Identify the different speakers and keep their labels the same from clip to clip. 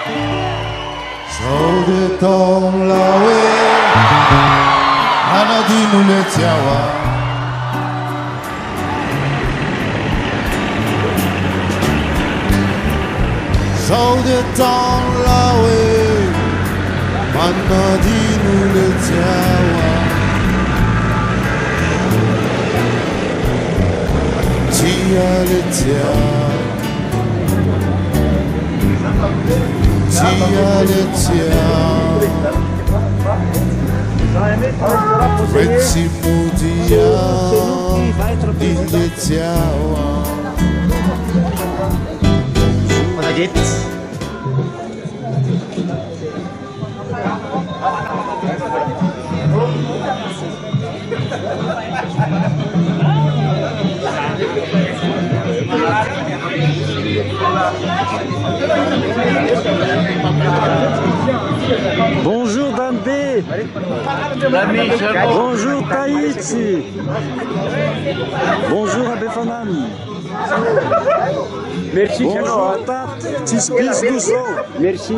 Speaker 1: Sao dia taona hoe manadino letsy aho a. Sao dia taona hoe manadino letsy aho a. Tsia letsy aho.
Speaker 2: Bonjour Dan B. Bonjour Tahiti. Bonjour Abefanam.
Speaker 3: Merci
Speaker 2: Bonjour Tat. Tsisy bisous zao.
Speaker 3: Merci.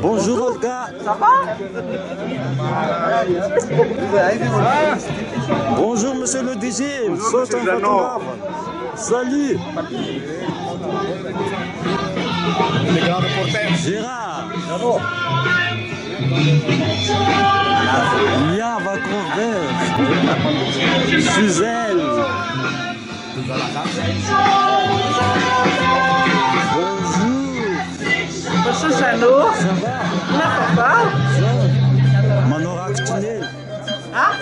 Speaker 2: Bonjour Olga. Bonjour monsieur le DG. Misaotra ny fahatongavana. Salut. Gérard. Miava Converse. Suzelle. Bonjour.
Speaker 4: Bonjour Jeannot.
Speaker 2: Ça va?
Speaker 4: Na vaovao?
Speaker 2: Manao rakitrinela.
Speaker 4: Ah?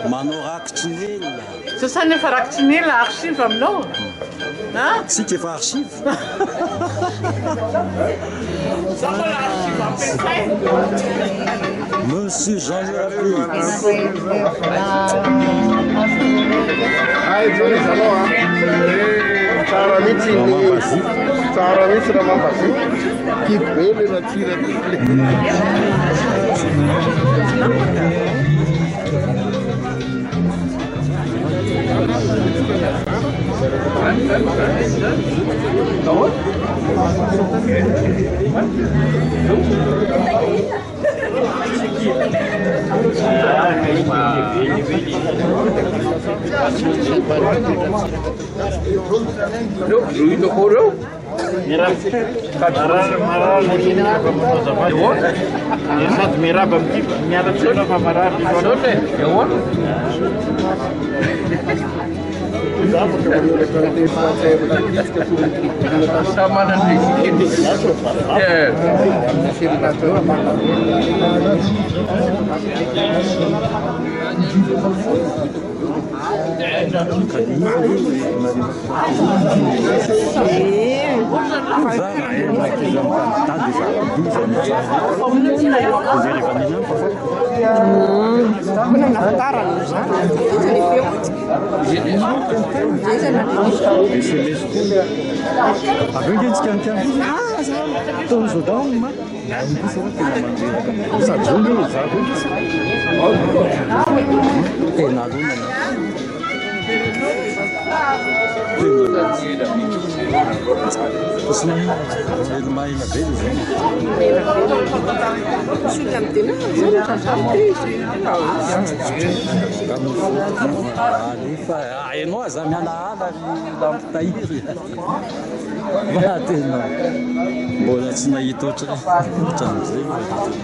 Speaker 2: Manao rakitrinela.
Speaker 4: Zao zany efa rakitrinela archive aminao? Ah?
Speaker 2: Tsika efa archive.
Speaker 4: Zao mbola archive ampiasaina.
Speaker 2: Monsieur Jean-Louis
Speaker 5: Ay, zao izy aloha a. Tsara mihitsy ny tsara mihitsy raha mampazia. Tiako be le natsira le.
Speaker 3: Sady miarahaba amin'ity miala tsiny fa marary.
Speaker 2: SMS Avy eo nge tsika nikany taona zao daholo ma sady zao nge za koa tena lonana Tsy mahay be zay. Alefa ianao aza mialaala ry lampitahiry. Fa tena mbola tsy nahita ohatran'izay fa tena.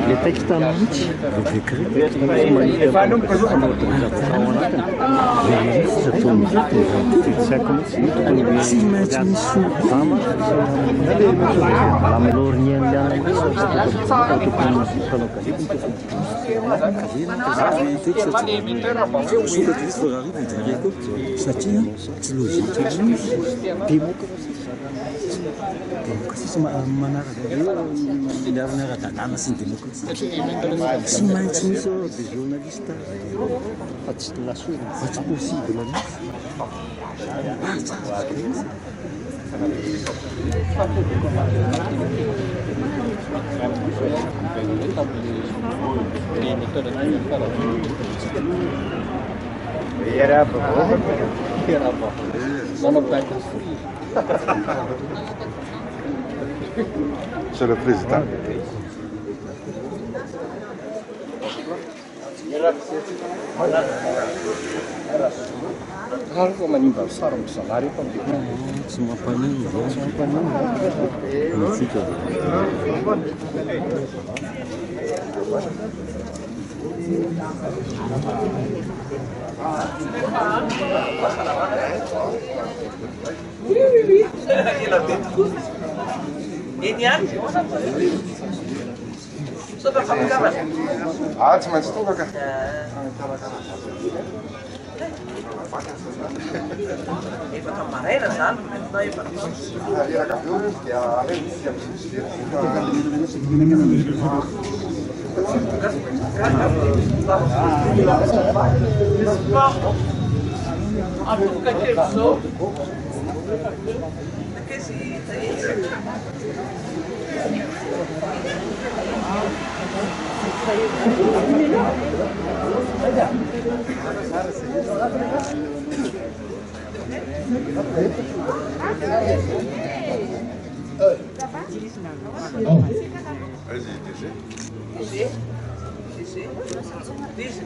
Speaker 2: Le texte mihitsy, le décret tsy maintsy misy satria tsy logique Démocratie manaraka miaro ny ara-dalàna sy ny démocratie. Tsy maintsy misy ao des journalistes fa tsy lasorina, fa tsy possible mihitsy. Ah, tsara mihitsy.
Speaker 5: Monsieur le Président.
Speaker 2: Tsy mampanino zao. Tsy mampanino. Amintsika
Speaker 4: Eny ihany. Misaotra famokarana.
Speaker 5: Ah, tsy maintsy tonga ka.
Speaker 4: Efa tamin'ny maraina zany, na efa
Speaker 5: Reraka avy eo izy dia aleo izy amin'izay.
Speaker 4: Atomboka kely zao. Ankizy tahiry. DG. DG. DG.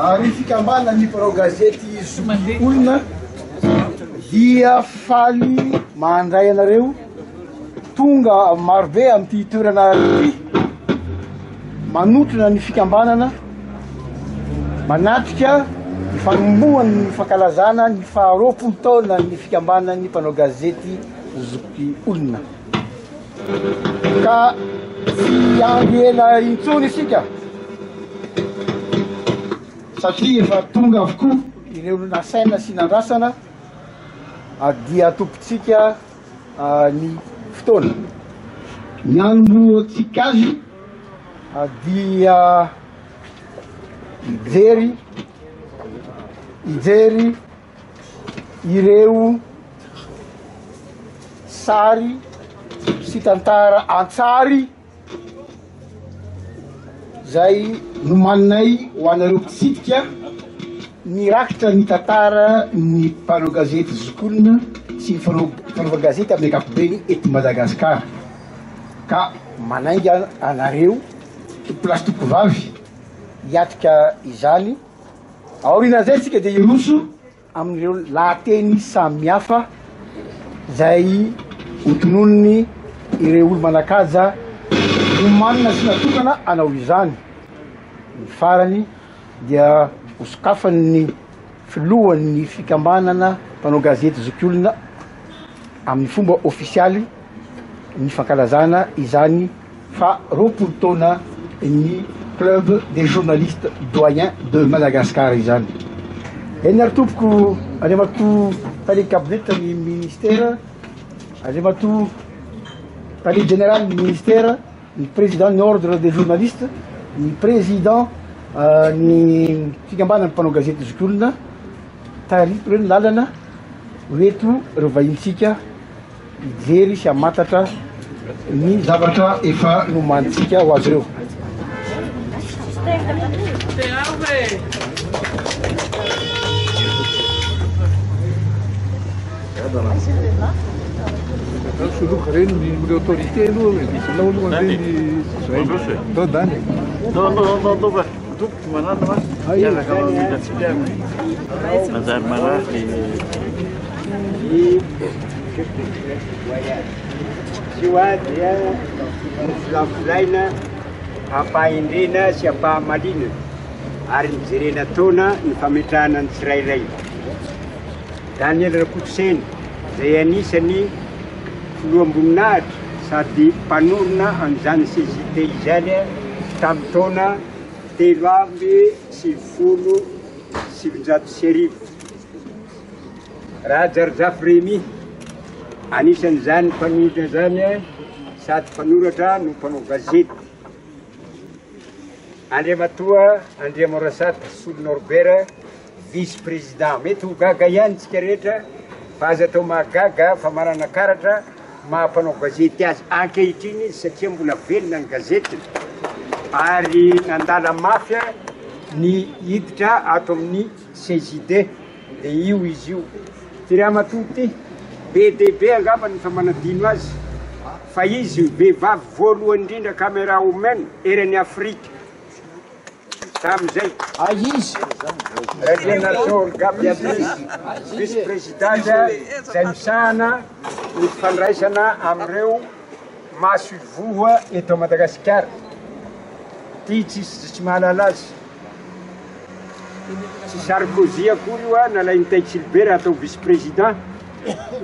Speaker 6: Ary fikambanan'ny mpanao gazety Zokiolona dia faly mandray anareo tonga marobe amin'ity toerana ity manotrona ny fikambanana manatrika ny fanombohan'ny fankalazana ny faharoapolo taona ny fikambanan'ny mpanao gazety Zokiolona. Ka tsy hiandry ela intsony isika satria efa tonga avokoa ireo nasaina sy nandrasana ary dia tompontsika ny fotoana. Ny hanombohantsika azy dia hijery hijery ireo sary sy tantara an-tsary izay nomaninay ho anareo mpitsidika mirakitra ny tantara ny mpanao gazety zokiolona sy ny fanaovan-gazety amin'ny ankapobeny eto Madagasikara ka manainga anareo tompolahy sy tompovavy hiatrika izany. Aorianan'izay isika dia hiroso amin'ireo lahateny samihafa izay hotononiny ireo olo-manan-kaja nomanina sy natokana hanao izany. Ny farany dia hosokafan'ny filohan'ny fikambanana mpanao gazety zokiolona amin'ny fomba ofisialy ny fankalazana izany fa 20 taona ny Club des journalistes doyens de Madagascar izany. Eny ary tompoko, Andriamatoa tale kabinetra ny ministera, Andriamatoa tale jeneraly ny ministera, ny président ny ordre des journalistes, ny président ny fikambanan'ny mpanao gazety zokiolona, tarito ireo ny lalana ho eto ireo vahintsika hijery sy hamantatra. ny zavatra efa nomanintsika ho azy ireo.
Speaker 7: Soloky reny ny ny autorité aloha e, misy aloha reny zay. Ndao dany.
Speaker 3: Non, non, non, non, fa tompoko manana fa miaraka mamita antsika manjary marary.
Speaker 8: Io dia novolavolaina ampahendrena sy ampahamalinana ary nijerena taona ny fametrahana ny tsirairay. Daniel Rakotosena izay anisan'ny filoham-boninahitra sady mpanorina an'izany CJT izany tamin'ny taona 1993. Rahajarijafy Rémi, anisan'izany mpanoratra izany sady mpanoratra no mpanao gazety. Andriamatoa Andriamorasata Solo Norbert, vice-président. Mety ho gaga ihany tsika rehetra fa aza atao mahagaga fa manana karatra maha mpanao gazety azy ankehitriny izy satria mbola velona ny gazetiny ary nandala mafy ny hiditra ato amin'ny CJD dia io izy io. Ty ramatoa ity, be dia be angamba ny efa manadino azy fa izy vehivavy voalohany indrindra camera woman eran'i Afrika tamin'izay.
Speaker 6: Aiza izy?
Speaker 8: Randrianarison Olga Beatrice, vice président izay misahana ny fifandraisana amin'ireo masoivoho eto Madagasikara. Ty tsisy tsy mahalala azy. Tsy Sarkozy akory io nalain'i Tay Gilbert atao vice président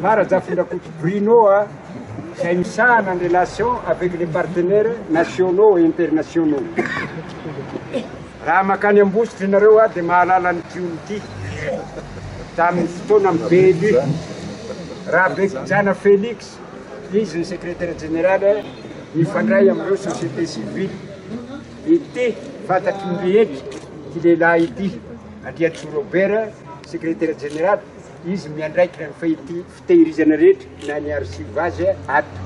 Speaker 8: fa Razafindrakoto Bruno izay misahana ny relation avec les partenaires nationaux et internationaux. Raha makany Ambositra nareo dia mahalala an'ity olona ity tamin'ny fotoana amin'ny BLU. Rabekijana Félix, izy ny secrétaire général mifandray amin'ireo société civile. Ity fantatry ny rehetra ity lehilahy ity, Andriantsoa Robert, secrétaire général, izy miandraikitra ny fitehirizana rehetra na ny archive azy ato.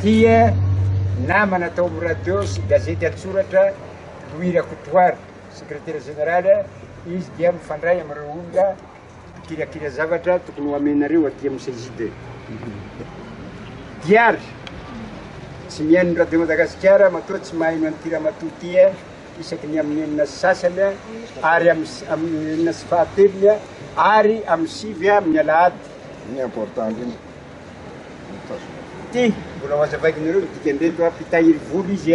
Speaker 8: Tia namana tao amin'ny radio sy gazety an-tsoratra Louis Rakotoary, secrétaire général, izy dia mifandray amin'ireo olona mpikirakira zavatra tokony ho amenareo aty amin'ny CJD. Diary, tsy mihaino ny Radio Madagasikara matoa tsy maheno an'ity ramatoa ity isaky ny amin'ny 6:30 ary amin'ny 6:15 ary amin'ny 9 amin'ny alahady.
Speaker 5: Ny important indrindra.
Speaker 8: Ty, mbola ho azavaiko nareo ny dikan'ireto a, mpitahiry vola izy e.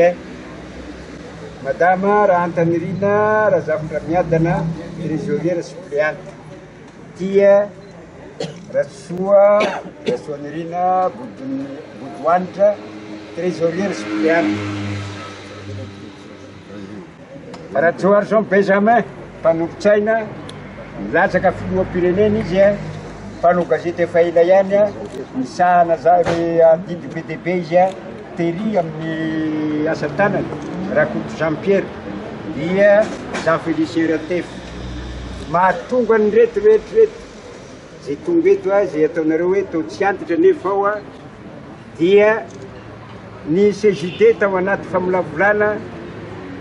Speaker 8: Madama Rahantanirina Razafindramiadana, trésorière suppléante. Tia Rasoa Rasoanirina Bodohanitra, trésorière suppléante. Rajoharison Benjamin, mpanolotsaina, nilatsaka filoham-pirenena izy, mpanao gazety efa ela ihany, misahana adidy be dia be izy, tery amin'ny asa tanany, Rakoto Jean Pierre, dia Jean Félicien Ratefy. Mahatonga an'ireto rehetra ireto, izay tonga eto, izay ataonareo hoe toa tsy antitra nefa ao, dia ny CJD tao anaty famolavolana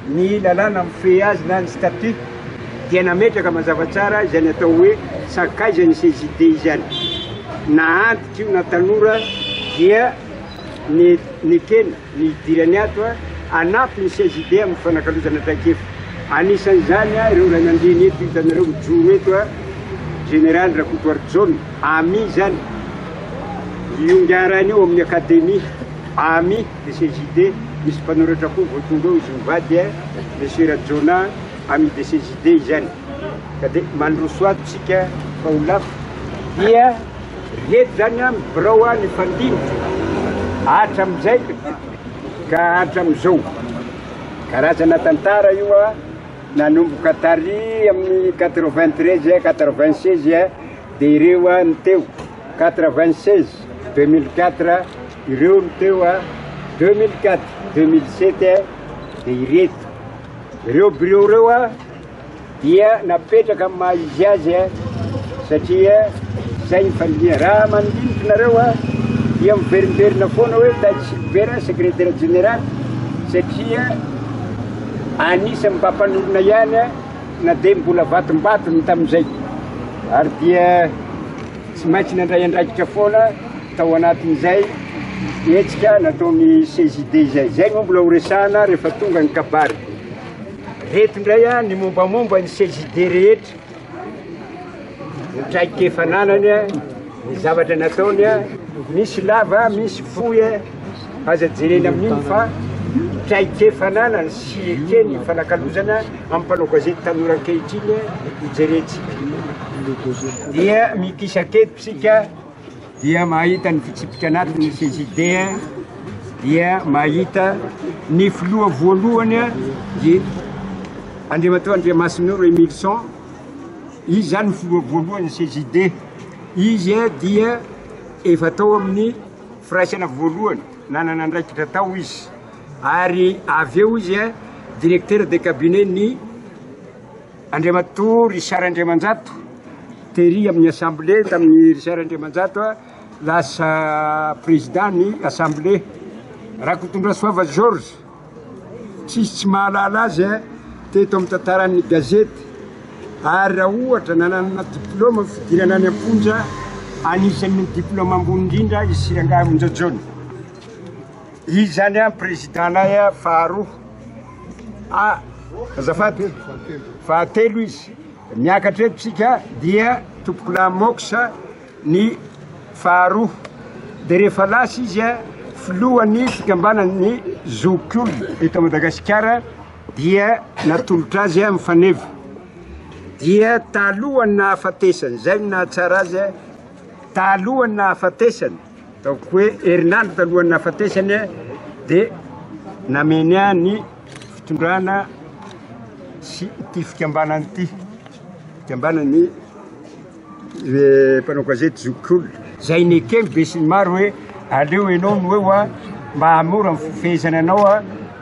Speaker 8: ny lalàna mifehy azy na ny statut dia nametraka mazava tsara izany atao hoe sakaiza ny CJD izany. Na antitra io na tanora dia ny nekena ny hidirany ato hanampy ny CJD amin'ny fanakalozana traikefa. Anisan'izany ireo ray aman-dreny eto hitanareo mijoro eto, Général Rakotoarijaona, ami izany, iongarana io amin'ny académie ami de CJD, misy mpanoratra koa vao tonga eo izy mivady, Monsieur Rajaona, ami de CJD izany. Ka dia mandroso ato tsika fa ho lafo. Dia reto zany ny birao nifandinika hatramin'izay ka hatramin'izao. Karazana tantara io nanomboka tary amin'ny 93, 96 dia ireo ny teo. 96, 2004 ireo ny teo, 2004, 2007 dia ireto. Ireo birao ireo dia napetraka amin'ny maha izy azy satria izay ny fandiniha. Raha mandinika nareo Dia miverimberina foana hoe Taito Silvera secrétaire général satria anisan'ny mba mpanorina ihany na dia mbola vatombatony tamin'izay ary dia tsy maintsy nandray andraikitra foana tao anatin'izay hetsika nataon'ny CJD izay. Izay moa mbola horesahana rehefa tonga ny kabary. Reto indray ny mombamomba ny CJD rehetra. Ny traikefa ananany, ny zavatra nataony, misy lava, misy fohy, aza jerena amin'iny fa traikefa ananany sy ekeny ifanakalozana amin'ny mpanao gazety tanora ankehitriny no jerentsika. Dia mikisa-keto isika dia mahita ny fitsipika anatin'ny CJD dia mahita ny filoha voalohany dia Andriamatoa Andriamasinoro Emilson, izy izany ny filoha voalohany CJD. Izy dia efa tao amin'ny firaisana voalohany, nanana andraikitra tao izy. Ary avy eo izy directeur de cabinet ny Andriamatoa Richard Andriamanjato, tery amin'ny assemblée tamin'ny Richard Andriamanjato lasa président ny assemblée. Rakotondrasoava Georges, tsisy tsy mahalala azy teto amin'ny tantaran'ny gazety ary raha ohatra nanana diplôme fidirana any am-ponja, anisan'ny diplôme ambony indrindra i Sirangahy Onjajaona. Izy zany an président-nay faharoa. Ah, azafady, fahatelo izy. Miakatra eto tsika dia tompokolahy Mox ny faharoa. Dia rehefa lasa izy filohan'ny fikambanan'ny zokiolona eto Madagasikara dia natolotra azy mifaneva. Dia talohan'ny nahafatesany, izay no nahatsara azy, talohan'ny nahafatesany, Ataoko hoe herinandro talohan'ny nahafatesany dia nameny ahy ny fitondrana sy ity fikambanana ity, fikambanan'ny mpanao gazety zokiolona, izay neken'ny besinimaro hoe aleo ianao no eo mba hahamora ny fifehezana anao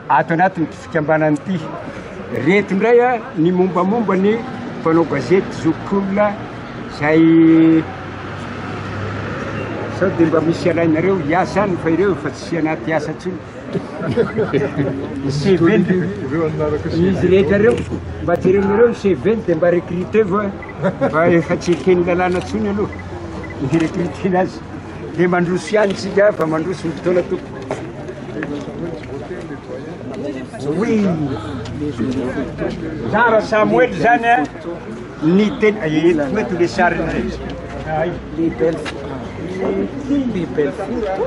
Speaker 8: ato anatin'ity fikambanana ity. Reto indray ny mombamomba ny mpanao gazety zokiolona izay sao dia mba misy alainareo hiasa any fa ireo efa tsy anaty asa intsony. Ny CV-ny, izy rehetra ireo, mba jerenareo ny CV-ny dia mba recruter-vo fa efa tsy eken'ny lalàna intsony aloha ny recruter-na azy. Dia mandroso ihany isika fa mandroso ny fotoana tompoko. Oui. Zara Samuel zany a ny tena eto eto le sary
Speaker 6: Les belles les belles photos.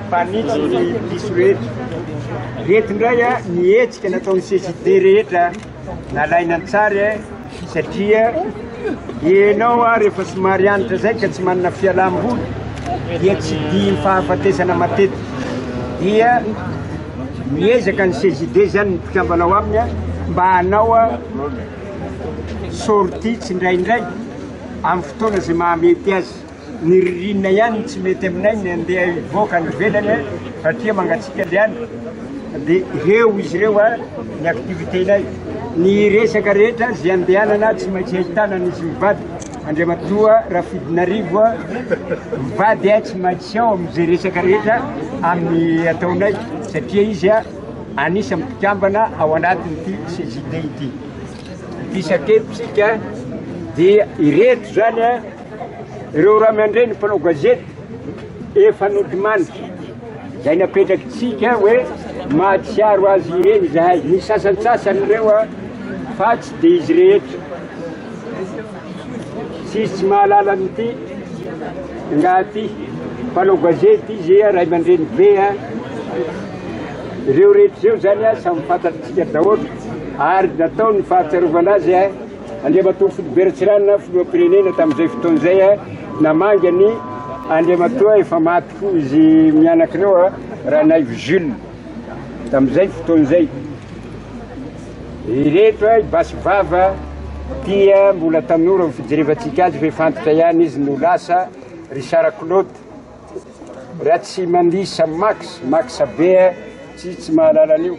Speaker 8: Mpanitsy ny diso rehetra. Reto indray a, ny hetsika nataon'ny CJD rehetra nalaina an-tsary a, satria ianao a rehefa somary anitra zay ka tsy manana fialam-boly dia tsy dihin'ny fahafatesana matetika. Dia miezaka ny CJD zany ny mpikambana ao aminy a mba hanao a sortie tsindraindray amin'ny fotoana izay mahamety azy. Ny ririnina ihany no tsy mety aminay ny andeha hivoaka any ivelany satria mangatsiaka le any. Dia ireo izy ireo ny activité-nay. Ny resaka rehetra izay andehanana tsy maintsy ahitana an'izy mivady. Andriamatoa Rafidinarivo mivady tsy maintsy ao amin'izay resaka rehetra amin'ny ataonay satria izy anisan'ny mpikambana ao anatin'ity CJD ity. Isak'eto isika dia ireto zany a, ireo ray aman-dreny mpanao gazety efa nodimandry izay napetrakitsika hoe mahatsiaro azy ireny izahay. Ny sasantsasany ireo a, fa tsy dia izy rehetra. Tsisy tsy mahalala an'ity ngahy ity, mpanao gazety izy a, ray aman-dreny be a. Ireo rehetra ireo zany a, samy fantatsika daholo ary natao ny fahatsiarovana azy a. Andriamatoa Philibert Tsiranana, filoham-pirenena tamin'izay fotoana izay a, namangy an'i Andriamatoa efa maty koa izy mianaka ireo a, Ranaivo Jules, tamin'izay fotoana izay. Ireto a, i Basy Vava dia mbola tanora ny fijerevantsika azy fa efa antitra ihany izy no lasa. Richard Claude, Ratsimandisa Max, Max be a, tsy tsy mahalala an'io,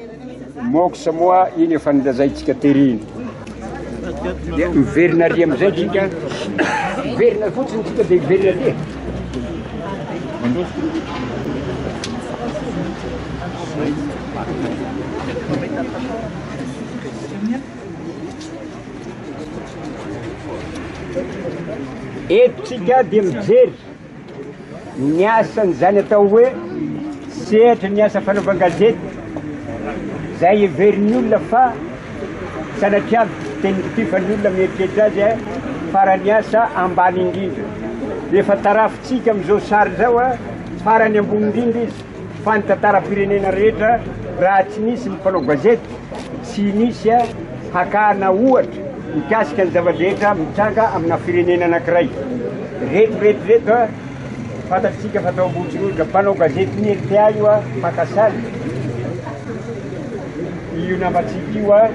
Speaker 8: Mox moa iny efa nilazaintsika tery iny. Dia miverina ary amin'izay tsika, miverina fotsiny tsika dia miverina aty. Eto tsika dia mijery ny asan'izany atao hoe sehatra ny asa fanaovan-gazety izay heverin'ny olona fa sanatria teniko ity fa ny olona mieritreritra azy eh, farany asa ambany indrindra. Rehefa tarafintsika amin'izao sary izao a, farany ambony indrindra izy fa ny tantaram-pirenena rehetra raha tsy nisy ny mpanao gazety tsy nisy hakana ohatra mikasika ny zava-drehetra mitranga amina firenena anankiray. Reto reto reto a, fantatsika fa tao Ambohitsirohitra, mpanao gazety ny RTA io a, mpaka sary io namantsika io a,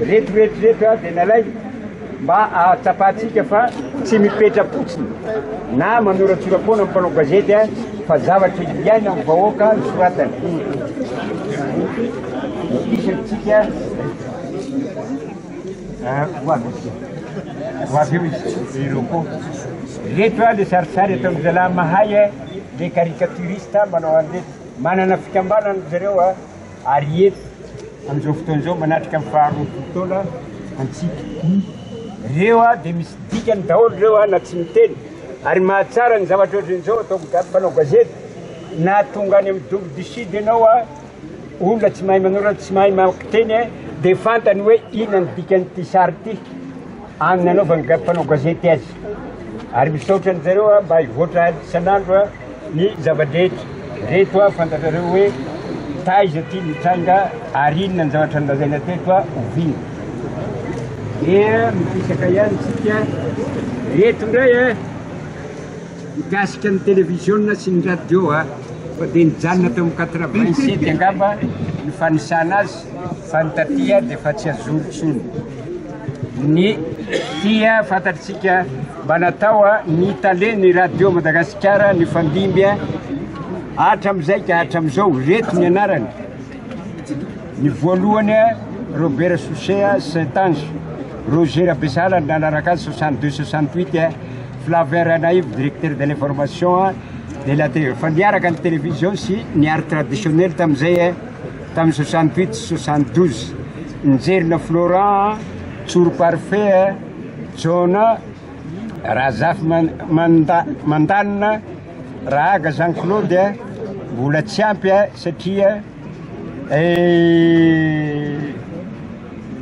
Speaker 8: reto reto reto a dia nalaina mba ahatsapantsika fa tsy mipetra-potsiny na manoratsora-poana ny mpanao gazety a, fa zavatra iainan'ny vahoaka ny soratany. Isantsika ho avy izy. Ho avy eo izy, ireo koa. Reto a le sarisary ataon'ny zalahy mahay e, le caricaturiste manao an'ireto. Manana fikambanana ry zareo a, ary eto amin'izao fotoana izao manatrika ny faharoapolo taona antsika. Reo a dia misy dikany daholo reo a na tsy miteny. Ary mahatsara ny zavatra ohatran'izao atao mpanao gazety na tonga any amin'ny double du sud ianao a, olona tsy mahay manoratra, tsy mahay mamaky teny a, dia fantany hoe inona ny dikan'ity sary ity amin'ny nanaovan'ny mpanao gazety azy. Ary misaotra an-dry zareo a, mba hivoatra isan'andro a ny zava-drehetra. Reto a, fantatrareo hoe taiza ity nitranga ary inona ny zavatra nolazaina teto a, oviana. Dia mipisaka ihany tsika. Reto indray a, mikasika ny televiziona sy ny radio a, fa dia nijanona teo amin'ny 87 angamba ny fanisana azy fa ny taty dia efa tsy azony intsony. Ny tia fantatsika mba natao a, ny tale ny radio Madagasikara nifandimby a, hatramin'izay ka hatramin'izao, reto ny anarany. Ny voalohany Robert Souchet Saint Ange, Roger Rabesahala nanaraka azy 62 68, Flavien Ranaivo directeur de l'information de la télé fa niaraka ny télévision sy ny art traditionnel tamin'izay tamin'ny 68 72, Njerina Florent, Tsoro Parfait, Jonah Razafy Mandalina, Rahaga Jean Claude, mbola tsy ampy satria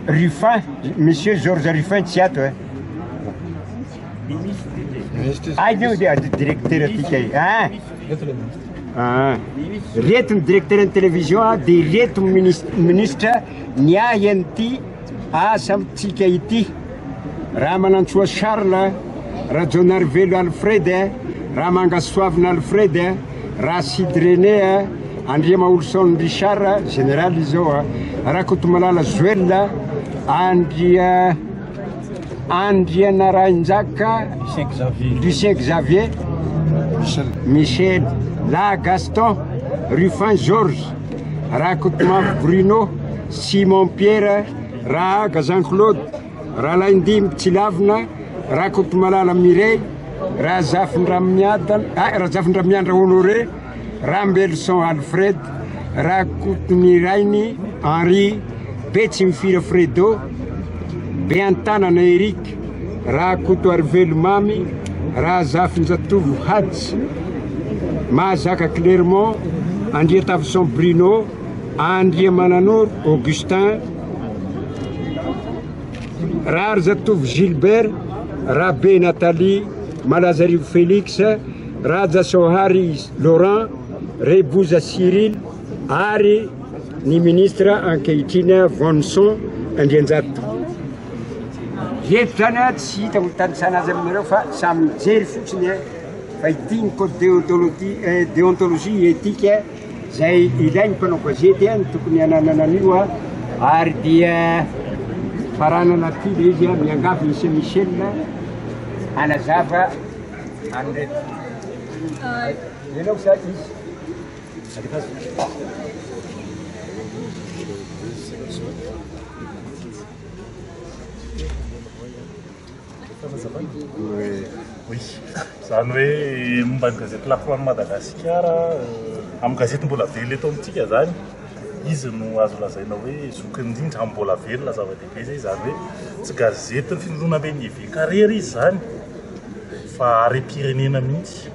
Speaker 8: Ruffin, Monsieur Georges Ruffin tsy ato eh. Ay io dia directeur atika io. Hein? Ah. Reto ny directeur ny télévision ah, dia reto ministre ny ahy an'ity asa amintsika ity. Ramanantsoa Charles, Rajaonarivelo Alfred, Ramangasoavina Alfred, Rasidy René, Andriamaholison Richard, général izy zao, Rakotomalala Joël, Andria Andrianarahinjaka Lucien Xavier, Michel, La Gaston, Ruffin Georges, Rakotomavo Bruno, Simon Pierre, Rahaga Jean Claude, Ralaindimby Tsilavina, Rakotomalala Mireille, Razafindramiadana, ah, Razafindramiandra Honoré, Rambelison Alfred, Rakotonirainy Henri, Betsimifira Fredo, Beantanana Eric, Rakotoarivelo Mamy, Razafinjatovo Hadj, Mahazaka Clermont, Andriatavison Bruno, Andriamananoro Augustin, Raharizatovo Gilbert, Rabe Nathalie, Malazarivo Felix, Rajasohary Laurent, Reboza Cyril ary ny ministra ankehitriny Vonson Andrianjato. Eto zany tsy hita ho tanisana azy aminareo fa samy mijery fotsiny fa ity ny code déontologie éthique Zay ilainy mpanao gazety ny tokony hananana an'io a, ary dia faranana aty le izy a, miangavy Monsieur Michel hanazava an'ireto. Ianao sa izy? Alefaso.
Speaker 9: Oui, izany hoe momba ny gazety La Croix Madagasikara, amin'ny gazety mbola velona eto amintsika izany, izy no azo lazaina hoe zokiny indrindra amin'ny mbola velona, zava-dehibe izay, izany hoe tsy gazetin'ny filohamben'ny eveka irery izy izany fa harem-pirenena mihitsy.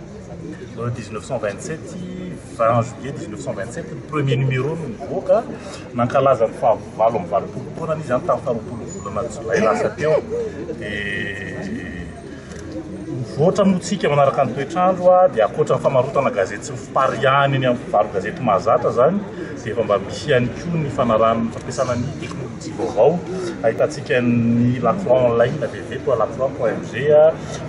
Speaker 9: 1927, 20 juillet 1927 ny premier numéro no nivoaka, nankalaza ny faha 88 taonany izy izany tamin'ny faha 20 volana jolay lasa teo. Dia mivoatra moa tsika manaraka ny toetr'andro dia ankoatra ny famarotana gazety sy ny fipariahany eny amin'ny mpivaro-gazety mahazatra izany dia efa mba misy ihany koa ny fanarahana ny fampiasana ny teknolojia vaovao ahitantsika ny La Croix online www.lacroix.mg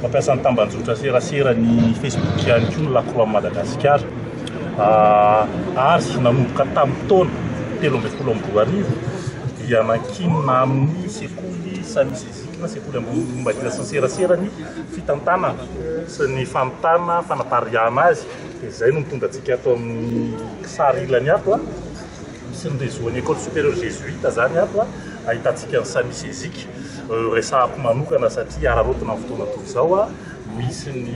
Speaker 9: mampiasa ny tambanjotra serasera ny Facebook ihany koa ny La Croix Madagasikara ary nanomboka tamin'ny taona 2013 dia nankinina amin'ny sekoly Samy Zikina, sekoly ambony momba ny sy ny serasera ny fitantanana sy ny fanontana fanapariahana azy dia izay no mitondra antsika ato amin'ny kisary ilany ato a misy ny réseau ny école supérieure jésuite zany ato a ahitantsika ny Sami Cezic resahako manokana satria araraotina amin'ny fotoana toy izao a misy ny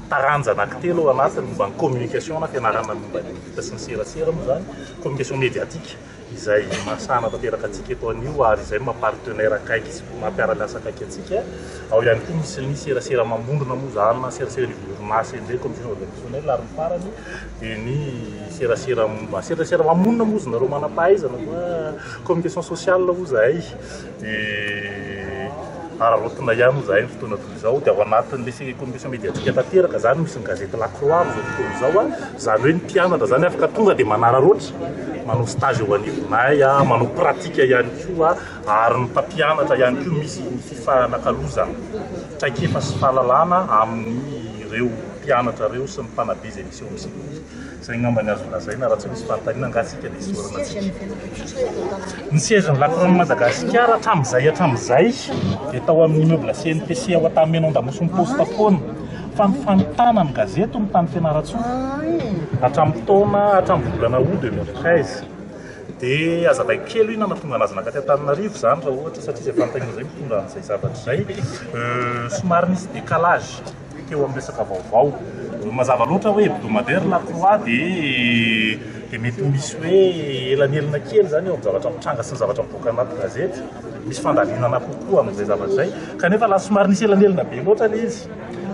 Speaker 9: taranja anankitelo ao anatiny momba ny communication na fianarana momba ny vita sy ny serasera moa zany communication médiatique izay mahasahana tanteraka antsika eto anio ary izay no maha partenaire akaiky sy maha mpiara-miasa akaiky antsika. Ao ihany koa misy ny serasera mamondrona moa izany na serasera anivon'ny orinasa indray, commission organisationnelle ary ny farany dia ny serasera momba serasera mamonina moa izy nareo manam-pahaizana fa communication sociale hoy izahay dia araraotina ihany hoy izahay ny fotoana toy izao dia ao anatin'ilay communication médiatique tanteraka izany misy ny gazety La Croix amin'izao fotoana izao, izany hoe ny mpianatra izany afaka tonga dia manararaotra manao stage eo anivonay, manao pratique ihany koa ary ny mpampianatra ihany koa misy ny fifanakalozana traikefa sy fahalalana amin'ireo mpianatra ireo sy ny mpanabe izay misy eo amin'ny sekoly. Izay angamba ny azo lazaina raha tsy misy fanontaniana angaha isika dia isaorana antsika. Ny siège-n'ny La Croix Madagasikara hatramin'izay hatramin'izay dia tao amin'ny immeuble CNPC ao Antanimena ao Andamosin'ny Poste foana. Fa ny fanontana ny gazety no tany Fianarantsoa hatramin'ny taona hatramin'ny volana août 2013. Dia hazavaiko kely hoe inona no nahatonga anazy nankaty Antananarivo izany raha ohatra satria izay fanontaniana izay mitondra an'izay zavatra izay. Somary nisy décalage. teo amin'ny resaka vaovao. Mazava loatra hoe hebdomadaire La Croix dia dia mety misy hoe elanelana kely izany eo amin'ny zavatra mitranga sy ny zavatra mivoaka anaty gazety. Misy fandalinana kokoa amin'izay zavatra izay. Kanefa lasa somary nisy elanelana be loatra ilay izy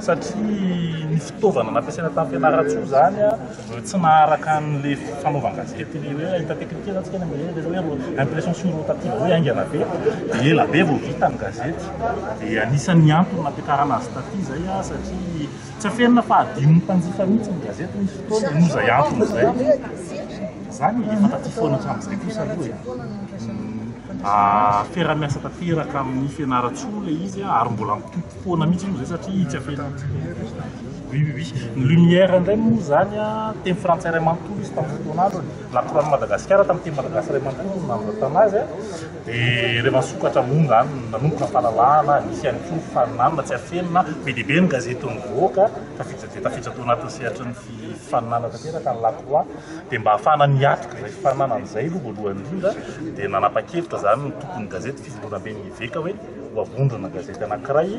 Speaker 9: satria ny fitaovana nampiasaina tamin'ny Fianarantsoa izany tsy naharaka an'ilay fanaovan-gazety ilay hoe hita teknika izany tsika ny hoe impression sur rotative hoe haingana be dia ela be vao vita ny gazety. Dia anisan'ny antony nampiakarana azy taty izay satria tsy afenina fa adinon'ny mpanjifa mihitsy ny gazety misy fotoana noho izay antony izay. Izany efa taty foana hatramin'izay kosa aloha e. Fiaraha-miasa tanteraka amin'ny Fianarantsoa ilay izy ary mbola mitohy foana mihitsy moa izay satria tsy afenina. Oui oui oui. Ny Lumière indray moa izany teny frantsay iray manontolo izy tamin'ny fotoan'androny. La Croix de Madagascar tamin'ny teny malagasy iray manontolo no nanoratana azy. Dia rehefa nisokatra moa izany, nanomboka ny fahalalahana, nisy ihany koa ny fifaninanana tsy afenina, be dia be ny gazety nivoaka, tafiditra dia tafiditra tao anatin'ny sehatry ny fifaninanana tanteraka ny La Croix. Dia mba hahafahana miatrika izay fifaninanana izay aloha voalohany indrindra dia nanapa-kevitra izany ny tompon'ny gazety Fivondronamben'ny Eveka hoe ho avondrona gazety anankiray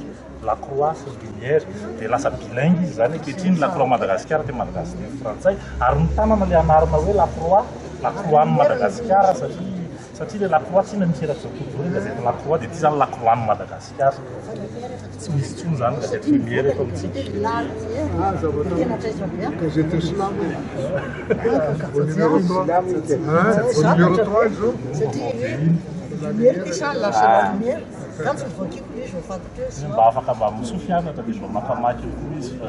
Speaker 9: La Croix sy Lumière. Dia lasa bilingue izy izany ankehitriny, La Croix Madagasikara teny malagasy teny frantsay, ary notanana ilay anarana hoe La Croix, La Croix an'i Madagasikara satria Satria ilay La Croix tsy inona misy erak'izao tontolo izao ilay gazety La Croix dia ity izany La Croix an'i Madagasikara. Tsy misy intsony izany gazety Lumière eto amintsika.
Speaker 7: Gazety silamo. Au numéro 3. Au numéro 3 izao.
Speaker 9: Mba afaka mba misoa fianatra dia mba mampamaky eo koa izy fa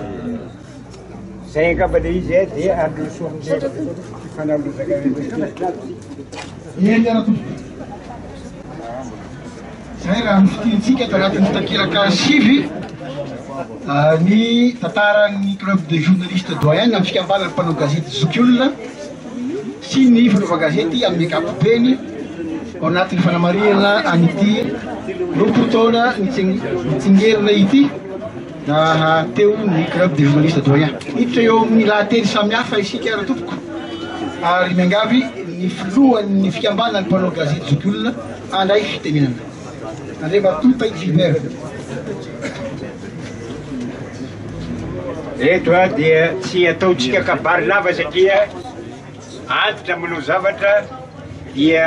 Speaker 8: Zay angamba le izy dia androso amin'izay fifanalozana.
Speaker 6: Eny ara tompoko. Izay raha ny fitiantsika ato anatin'ny takelaka sivy ny tantaran'ny club des journalistes doyen na ny fikambanan'ny mpanao gazety zokiolona sy ny fanaovan-gazety amin'ny ankapobeny ao anatin'ny fanamarihana an'ity 20 taona nitsingerina ity. Naha teo ny Club des journalistes doyen. Hiditra eo amin'ny lahateny samihafa isika ratompoko ary miangavy ny filohan'ny fikambanan'ny mpanao gazety zokiolona handray fitenenana. Andriamatoa Tahiry Gilbert.
Speaker 8: Eto dia tsy ataontsika kabary lava satria antitra manao zavatra dia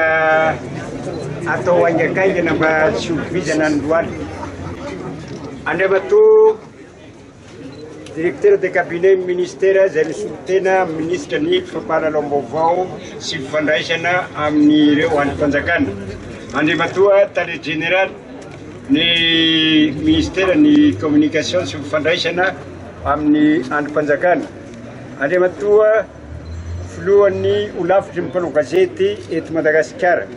Speaker 8: atao haingakaingana mba tsy ho vizana ny lohalika. Andriamatoa Directeur de cabinet ministera izay misolo tena minisitra ny fampahalalam-baovao sy fifandraisana amin'ireo andrim-panjakana. Andriamatoa Tale Jeneraly ny ministera ny communication sy fifandraisana amin'ny andrim-panjakana. Andriamatoa Filohan'ny holafitry ny mpanao gazety eto Madagasikara.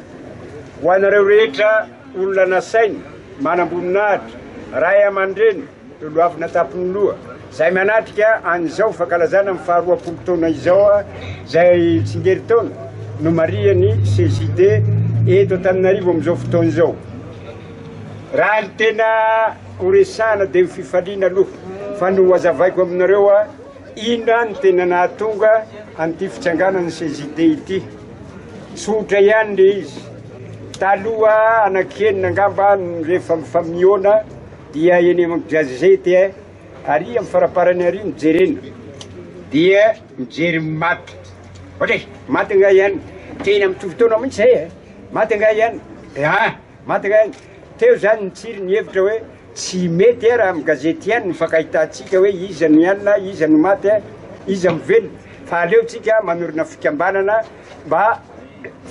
Speaker 8: Ho anareo rehetra olona nasaina, manamboninahitra, ray aman-dreny, lolohavina an-tampon'ny loha, izay manatrika an'izao fankalazana ny faharoapolo taona izao, izay tsingerin-taona nomarihan'ny CJD eto Antananarivo amin'izao fotoana izao. Raha ny tena horesahana dia ny fifaliana aloha, fa ny hohazavaiko aminareo Inona no tena nahatonga an'ity fitsanganan'ny CJD ity? Tsotra ihany le izy. Taloha anankienina angamba rehefa mifamihaona dia eny amin'ny gazety ary amin'ny faraparany ary no jerena dia mijery maty. Ohatra e, maty angaha ihany? Tena mitovy taona mihitsy zay e. Maty angaha ihany? Ah, maty angaha ihany? Teo zany nitsiry ny hevitra hoe Tsy mety raha amin'ny gazety ihany no fankahitantsika hoe iza no mialona, iza no maty, iza no velona, fa aleontsika manorina fikambanana mba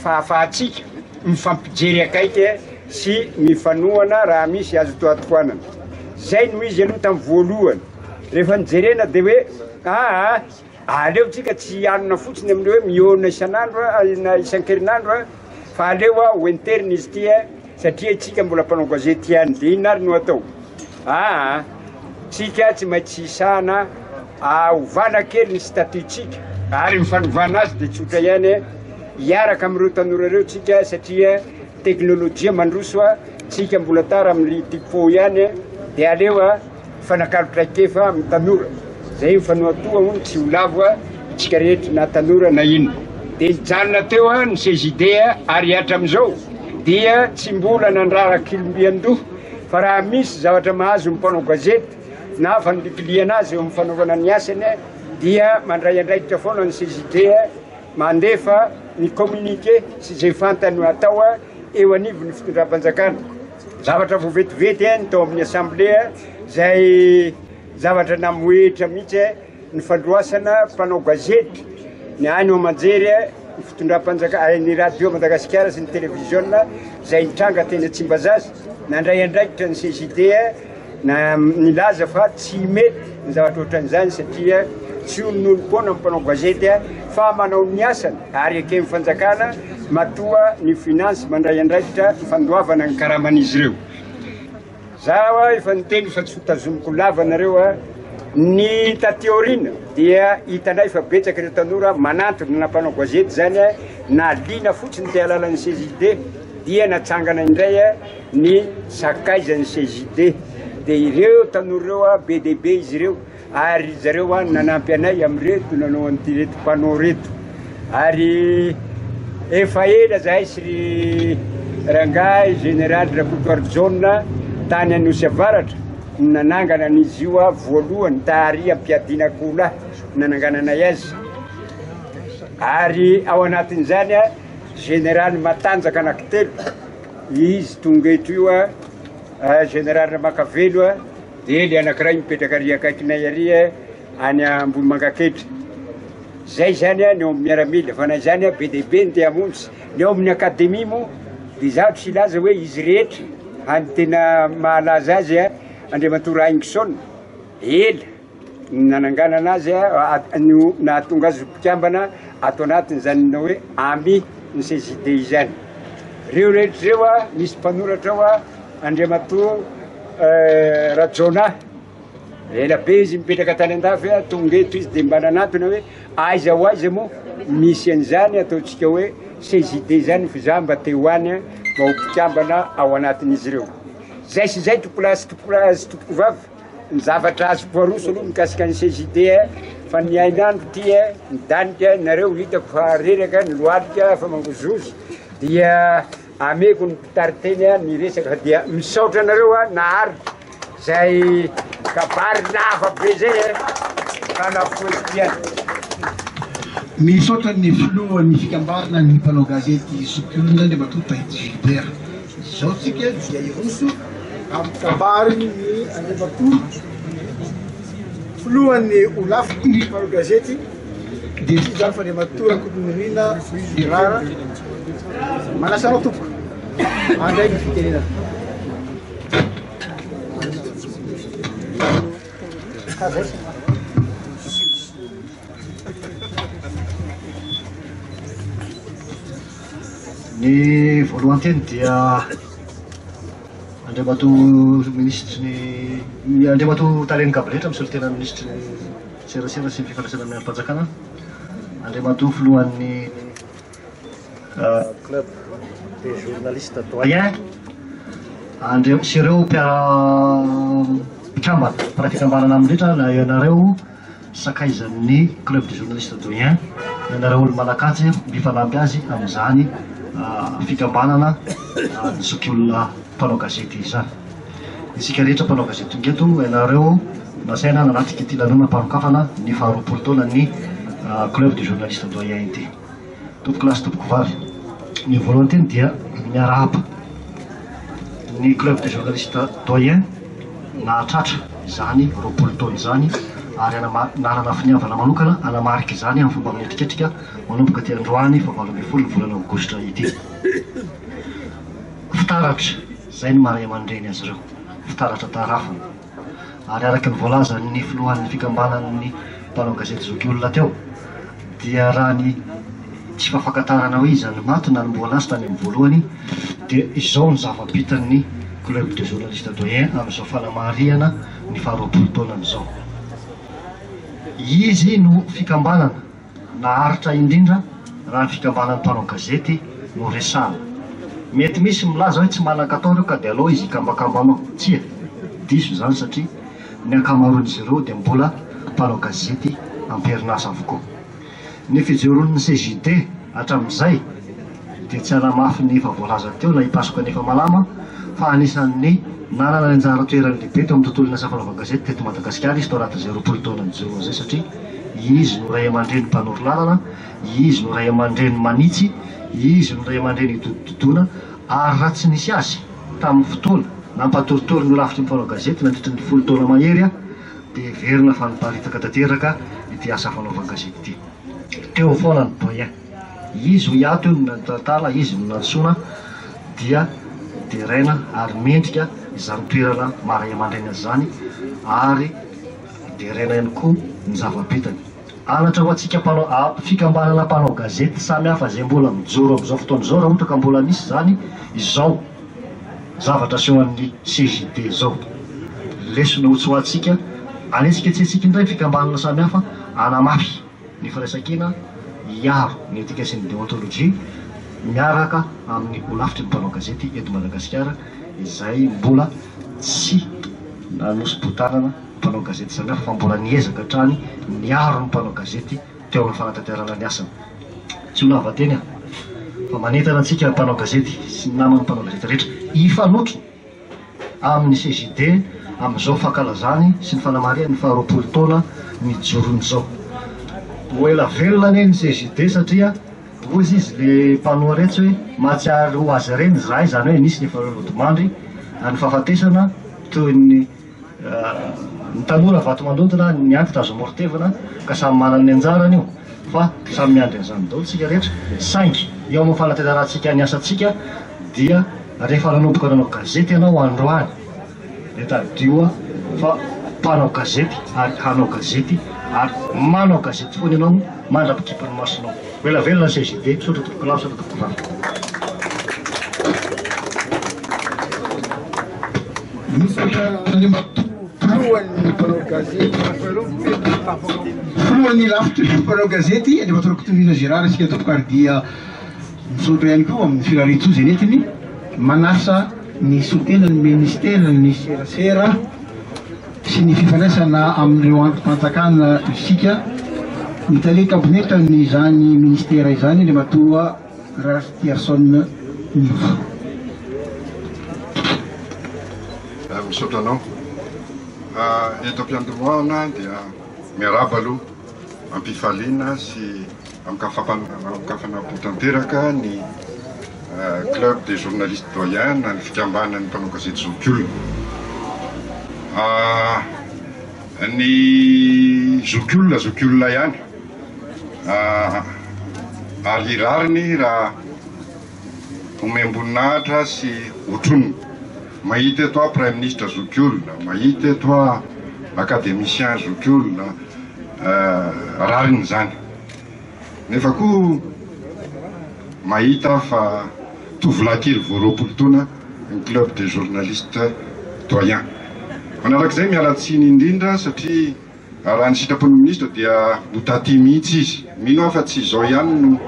Speaker 8: fahafahantsika mifampijery akaiky sy mifanohana raha misy azo tohatohanana. Zay no izy aloha tamin'ny voalohany. Rehefa nijerena dia hoe aa aleontsika tsy hianona fotsiny amin'ny hoe mihaona isan'andro na isan-kerinandro fa aleo ho interina izy ity Satria itsika mbola mpanao gazety ihany dia inona ary no atao? Aa tsika tsy maintsy hisahana ovana kely ny statut-tsika ary ny fanovana azy dia tsotra ihany, hiaraka amin'ireo tanora ireo tsika satria teknolojia mandroso, tsika mbola tara amin'ny typo ihany dia aleo Mifanakalo traikefa amin'ny tanora, izay mifanohatoha hono tsy ho lavo isika rehetra na tanora na inona. Dia nijanona teo ny CJD ary hatramin'izao dia tsy mbola nandrara kilombian-doha fa raha misy zavatra mahazo ny mpanao gazety na fandilikilihana azy eo amin'ny fanaovana ny asany dia mandray andraikitra foana ny CJD mandefa ny communiqué sy izay fantany atao eo anivon'ny fitondram-panjakana. Zavatra vao vetivety ny tao amin'ny assemblée izay zavatra namohehitra mihitsy ny fandroasana mpanao gazety ny haino aman-jery ny fitondram-panjakana ny radio Madagasikara sy ny televiziona izay nitranga teny Tsimbazaza. Nandray andraikitra ny CJD na nilaza fa tsy mety ny zavatra ohatran'izany satria tsy olon'olom-poana ny mpanao gazety fa manao ny asany ary eken'ny fanjakana matoa ny finance mandray andraikitra ny fandoavana ny karaman'izy ireo. Zaho efa niteny fa tsy ho tazomiko lava nareo a, ny taty aoriana dia hitanay fa betsaka ireo tanora manantona na mpanao gazety zany na liana fotsiny te hahalala ny CJD dia natsangana indray ny sakaizan'ny CJD dia ireo tanora ireo be dia be izy ireo ary ry zareo no nanampy anay amin'ireto nanao an'ity reto panneau reto ary efa ela zahay sy ry rangahy général Rakotoarijaona tany Anosy Avaratra no nanangana an'izy io voalohany tary am-piadiana akoholahy nanangananay azy ary ao anatin'izany général matanjaka anankitelo Izy tonga eto io a, Général Ramakavelo a, dia le anankiray mipetraka ary akaikinay ary any Ambohimangakely. Zay zany ny eo amin'ny miaramila, fa na izany be dia be ny te hamonjy. Ny eo amin'ny akademia moa dia izaho tsy hilaza hoe izy rehetra, fa ny tena mahalaza azy Andriamatoa Rahaingoson, ela. ny nananganana azy no nahatonga azy ho mpikambana ato anatin'izany atao hoe ami ny CJD izany. Ireo rehetra ireo misy mpanoratra ao Andriamatoa Rajaonah, ela be izy mipetraka tany andafy, tonga eto izy dia mba nanantona hoe aiza ho aiza moa misy an'izany ataontsika hoe CJD izany fa izaho mba te ho any mba ho mpikambana ao anatin'izy ireo. Zay sy izay tompokolahy sy tompokovavy. Ny zavatra azoko aroso aloha mikasika ny CJD fa ny hainandro ity midanika nareo hitako fa reraka ny lohalika fa mangozohozo dia ameko ny mpitariteny ny resaka dia misaotra anareo naharitra zay kabary lava be zay e fa nafoheziko ihany.
Speaker 6: Misaotra ny filohan'ny fikambanana ny mpanao gazety zokiolona Andriamatoa Tahity Gilbert. Izao tsika dia hiroso amin'ny kabarin'ny Andriamatoa filohan'ny holafitry ny mpanao gazety dia tsy izany fa Andriamatoa Rakotonirina Gérard. Manasa anao tompoko handray ny fitenenana.
Speaker 2: Ny voalohan-teny dia Andriamatoa Minisitry ny, Andriamatoa Talen'ny Kabinetra misolo tena ny Minisitry ny Serasera sy ny Fifandraisana amin'ny Andrim-panjakana, Andriamatoa Filohan'ny Club des Journalistes Doyens, Andria- sy ireo mpiara-mpikambana, mpiray fikambanana aminy rehetra na ianareo sakaizan'ny Club des Journalistes Doyens, ianareo olo-manan-kaja mifanampy azy amin'izany fikambanana ny zokiolona mpanao gazety izany. Isika rehetra mpanao gazety tonga eto, ianareo nasaina nanatrika ity lanonam-panokafana ny faharoapolo taonan'ny Club des Journalistes Doyens ity. Tompokolahy sy tompokovavy, ny voalohany teny dia miarahaba ny Club des Journalistes Doyens nahatratra izany 20 taona izany ary nanana finiavana manokana hanamarika izany amin'ny fomba minetriketrika manomboka aty androany faha 18 ny volana aogositra ity. Fitaratra, izay no maha ray aman-dreny azy ireo, fitaratra tarafina. Ary araka ny voalazan'ny filohan'ny fikambanan'ny mpanao gazety zokiolona teo dia raha ny tsy fahafankatarana hoe iza no maty nanombohana azy tany amin'ny voalohany dia izao ny zava-bitan'ny Club des journalistes doyens amin'izao fanamarihana ny faharoapolo taonany izao. Izy no fikambanana naharitra indrindra raha ny fikambanan'ny mpanao gazety no resahana. Mety misy milaza hoe tsy manan-katao ireo ka dia aleo izy hikambakambana ao. Tsia, diso izany satria ny ankamaroan'izy ireo dia mbola mpanao gazety am-perinasa avokoa. Ny fijoroan'ny CJD hatramin'izay dia tsy hanamafy ny efa voalaza teo na hipasoka ny efa malama fa anisan'ny nanana ny anjara toerany lehibe teo amin'ny tontolon'ny asa fanaovan-gazety teto Madagasikara izy tao anatin'izay 20 taona nijoroany izay satria izy no ray aman-dreny mpanoro lalana, izy no ray aman-dreny manitsy, izy no ray aman-dreny hidodododona ary raha tsy nisy azy tamin'ny fotoana nampatoritory ny holafitry ny mpanao gazety nandritra ny folo taona mahery dia heverina fa niparitaka tanteraka ity asa fanaovan-gazety ity. Teo foana ny doyen. Izy hoy aho teo no nitantara, izy no nantsoina dia deraina ary mendrika izany toerana maha ray aman-dreny azy izany ary deraina ihany koa ny zava-bitany. Anatra ho antsika mpanao fikambanana mpanao gazety samy hafa izay mbola mijoro amin'izao fotoana izao raha ohatra ka mbola misy izany izao zavatra asehon'ny CJD izao. Lesona ho tsoahantsika, anetsiketsehantsika indray ny fikambanana samy hafa hanamafy ny firaisankina hiaro ny etika sy ny deontolojia miaraka amin'ny holafitry ny mpanao gazety eto Madagasikara izay mbola tsy nanosi-botanana mpanao gazety samihafa fa mbola niezaka hatrany niaro ny mpanao gazety teo amin'ny fanatanterahana ny asany. Tsy ho lava teny aho fa manentana antsika mpanao gazety sy ny naman'ny mpanao gazety rehetra hifanotrona amin'ny CJD amin'izao fankalazany sy ny fanamarihany ny faharoapolo taona nijoroany izao. Ho ela velona anie ny CJD satria hoy izy le mpanohana etsy hoe mahatsiaro ho azy ireny izahay, izany hoe nisy ny efa nodimandry ary ny fahafatesana toy ny Ny tanora vato mandodona, ny antitra azo amoron-tevana ka samy manana ny anjarany io fa samy miandry an'izany daholo isika rehetra saingy eo amin'ny fanatanterahantsika ny asantsika dia rehefa nanomboka nanao gazety ianao androany dia tadidio fa mpanao gazety ary hanao gazety ary manao gazety foana ianao mandra-pikipy ny masonao. Ho ela velona ny CJD, misaotra tompokolahy, misaotra tompokovavy.
Speaker 6: Misaotra Andriamatoa Filohan'ny mpanao gazety, Filohan'ny rafitry ny mpanao gazety, Andriamatoa Rakotonirina Gérard isika tompoko ary dia misaotra ihany koa amin'ny firarian-tsoa izay nentiny manasa ny solontenan'ny Ministeran'ny serasera. sy ny fifandraisana amin'ireo andrim-panjakana isika, ny tale kabinetran'izany ministera izany Andriamatoa Raritiarson Nivo.
Speaker 5: Misaotra anao. Eto am-piandohana dia miarahaba aloha am-pifaliana sy amin-kafanam-po tanteraka ny Club des journalistes doyens na ny fikambanan'ny mpanao gazety zokiolona. Ny zokiolona zokiolona ihany ary rariny raha omem-boninahitra sy otronina. Mahita eto aho Praiminisitra zokiolona, mahita eto aho Académicien zokiolona, rariny izany. Nefa koa mahita aho fa tovolahy kely vao 20 taona ny Club des journalistes doyens. Manarak'izay miala tsiny indrindra satria Raha ny sitrapon'ny minisitra dia ho taty mihitsy izy. Mino aho fa tsy izao ihany no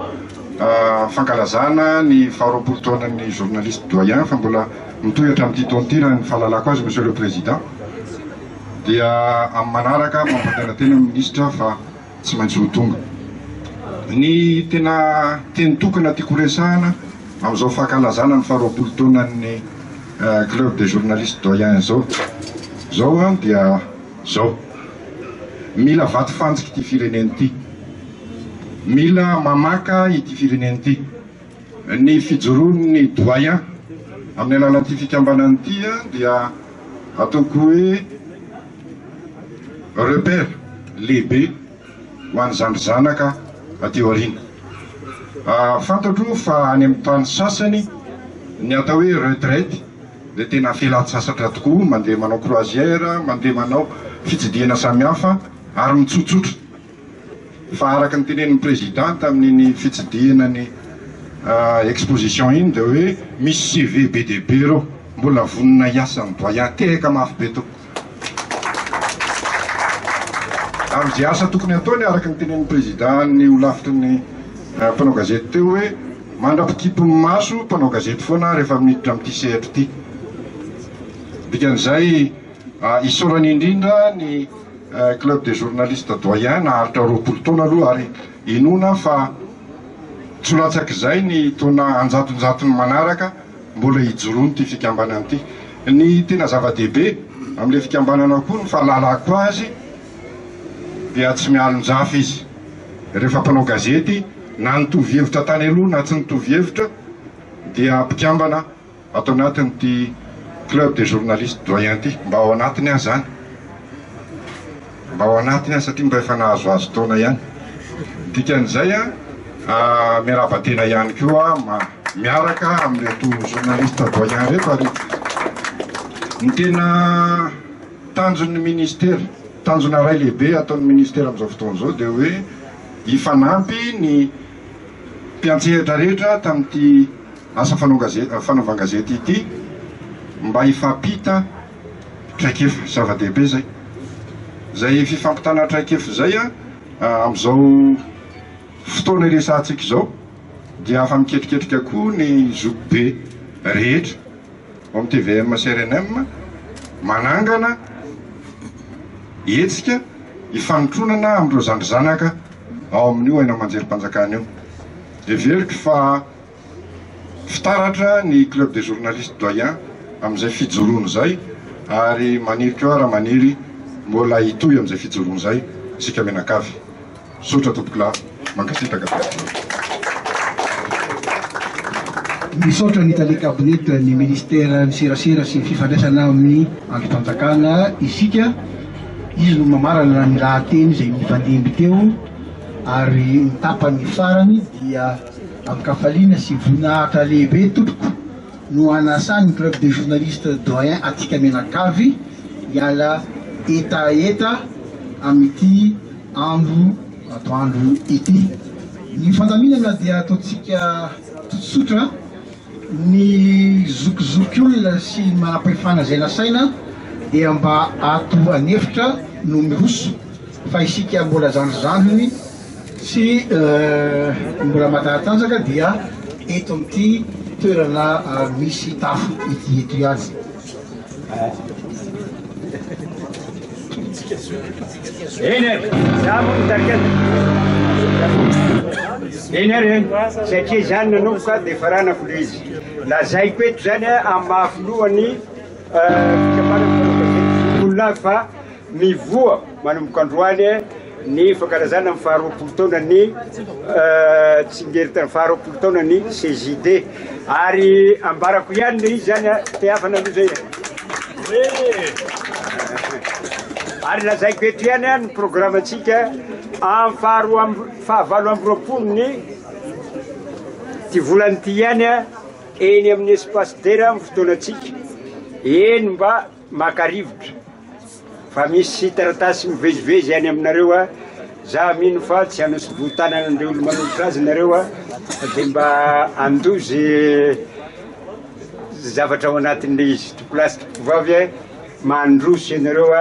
Speaker 5: fankalazana ny faharoapolo taonan'ny journaliste doyen fa mbola mitohy hatramin'ity taona ity raha ny fahalalako azy Monsieur le Président. Dia amin'ny manaraka mampantenantena ny minisitra fa tsy maintsy ho tonga. Ny tena teny tokana tiako horesahana amin'izao fankalazana ny faharoapolo taonan'ny Club des journalistes doyens izao izao dia Zao. Mila vatofantsika ity firenena ity. Mila mamaka ity firenena ity. Ny fijoroan'ny doyen amin'ny alalan'ity fikambanana ity dia ataoko hoe repère lehibe ho an'ny zandry zanaka aty aoriana. Fantatro fa any amin'ny tany sasany ny atao hoe retraite Dia tena fialan-tsasatra tokoa, mandeha manao croisière, mandeha manao fitsidihana samihafa ary mitsotsotra. Fa araka ny tenenin'ny Président tamin'iny fitsidihana ny exposition iny dia hoe misy CV be dia be ireo mbola vonona hiasa ny doyen, tehaka mafy be tompoko. Ary izay asa tokony hataony araka ny tenenin'ny Président ny holafitry ny mpanao gazety teo hoe Mandra-pikipy ny maso mpanao gazety foana aho rehefa miditra amin'ity sehatra ity. Dikan'izay, isaorana indrindra ny Club des journalistes doyens naharitra 20 taona aloha ary inoana fa tsy ho latsak'izay ny taona anjatonjatony manaraka mbola hijoroan'ity fikambanana ity. Ny tena zava-dehibe amin'ilay fikambanana koa ny fahalalako azy dia tsy mialon-jafy izy. Rehefa mpanao gazety, na nitovy hevitra tany aloha na tsy nitovy hevitra, dia mpikambana ato anatin'ity Club des journalistes doyens ity. Mba ao anatiny aho izany. Mba ao anatiny aho satria mba efa nahazoazo taona ihany. Dikan'izay, miarahaba tena ihany koa aho miaraka amin'ireto journalistes doyens ireto ary ny tena Tanjon'ny ministera, tanjona iray lehibe ataon'ny ministera amin'izao fotoana izao dia hoe hifanampy ny mpiantsehatra rehetra tamin'ity asa fanaovan-gazety ity mba hifampita traikefa. Zava-dehibe izay. Izay fifampitana traikefa izay amin'izao fotoana iresahantsika izao dia afa-miketriketrika koa ny zokibe rehetra. Ao amin'ny tvm sy rnm, manangana hetsika hifanotronana amin'ireo zandry zanaka ao amin'io haino aman-jerim-panjakana io. Heveriko fa fitaratra ny Club des journalistes doyens amin'izay fijoroany izay ary maniry koa aho raha maniry mbola hitohy amin'izay fijoroany izay isika mianakavy. Misaotra tompokolahy, mankasitraka tompokolahy.
Speaker 6: Misaotra ny Tale Kabinetra ny Ministeran'ny Serasera sy ny Fifandraisana amin'ny Andrim-panjakana isika. Izy no mamarana ny lahateny izay nifandimby teo ary ny tapany farany dia amin-kafaliana sy voninahitra lehibe tompoko no anasan'ny Club des Journalistes Doyens antsika mianakavy hiala hetaheta amin'ity andro atoandro ity. Ny fandaminana dia ataontsika tsotsotra, ny zokizokiolona sy ny manam-pahefana izay nasaina dia mba ato an'efitra no miroso fa isika mbola zandrizandriny sy mbola matanjatanjaka dia eto amin'ity toerana misy tafo ity eto ihany.
Speaker 8: Eny ary, za moa mitarika azy. Eny ary e, satria izany nanomboka dia faranako ilay izy. Lazaiko eto izany amin'ny maha filohan'ny fikambanana mpanao gazety zokiolona ahy fa mivoha manomboka androany ny fankalazana ny faharoapolo taonan'ny tsingerin-taona faharoapolo taonan'ny CJD. Ary ambarako ihany ilay izy izany, tehafana aloha izay e. Ary lazaiko eto ihany ny programantsika amin'ny faharoa amby fahavalo amby roapolo ny ity volana ity ihany eny amin'ny espace Dera ny fotoanantsika. Eny mba maka rivotra fa misy taratasy mivezivezy any aminareo a, za mino fa tsy hanosiboho-tanana an'ireo olo manolotra azy nareo a, fa de mba andozy zavatra ao anatin'le izy. Tompolahy sy tompovavy a, mandroso ianareo a,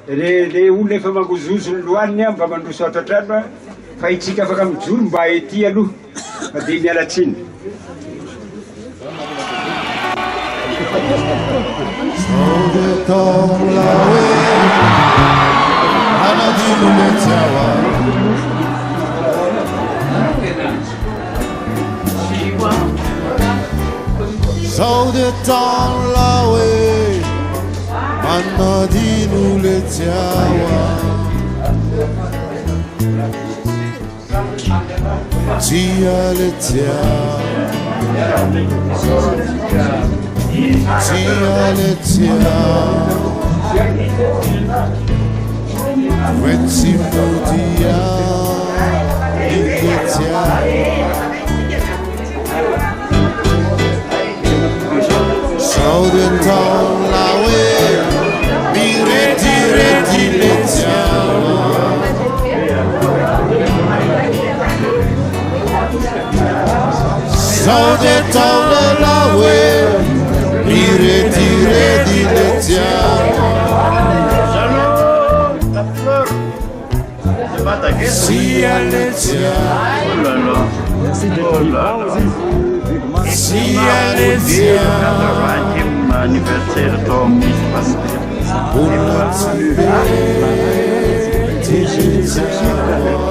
Speaker 8: re le olona efa mangozohozo ny lohaniny a, mba mandroso ato an-trano a, fa itsika afaka mijoro mba ety aloha fa de miala tsiny.
Speaker 1: Sao dia taona hoe manadino le tsiawa. Tsia le tsia. Tsia le tsia. Tsy modia le tsia. Sao dia taona hoe miretirety le tsiawa. Sao dia taona hoe miretirety le tsiawa. Tsia le tsia. Tsia le tsia.
Speaker 3: Anniversaire tao amin'ny espace
Speaker 1: Mbola tsy mety le tsiawa.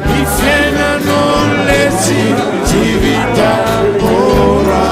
Speaker 1: Ny fiainan'olona tsy tsy vita mora.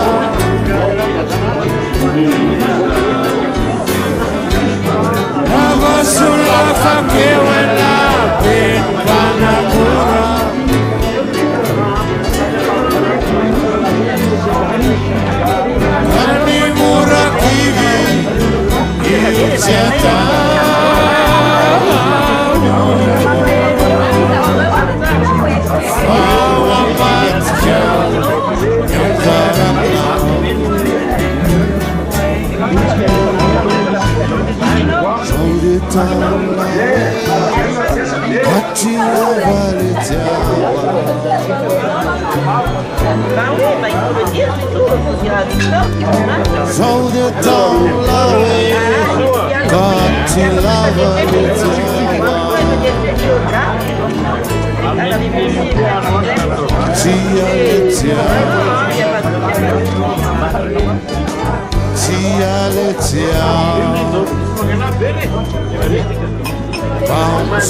Speaker 1: Sao dia taona hoe ka tsy lava le tsiawa. Tsia le tsiawa. Tsia le tsiawa. Fa le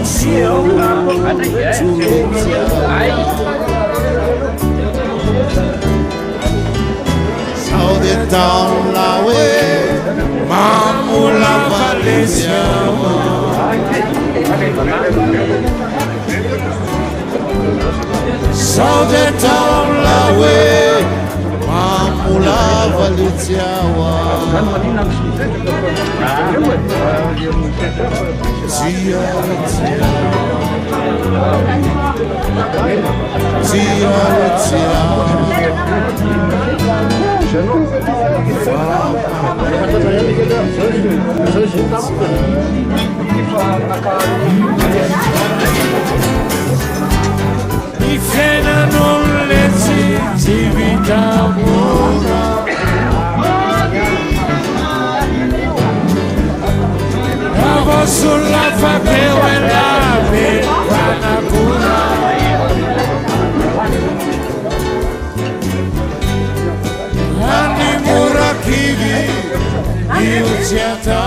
Speaker 1: tsiawa. Sao dia taona hoe mamolava le tsiawa. Sao dia taona hoe mamolava le tsiawa. Tsia le tsiawa. Tsia le tsiawa. Ny fiainan'olona tsy tsy vita mora. Raha vao solafaka eo ialahy be mpanakora. Any mora kivy. Tsy atao.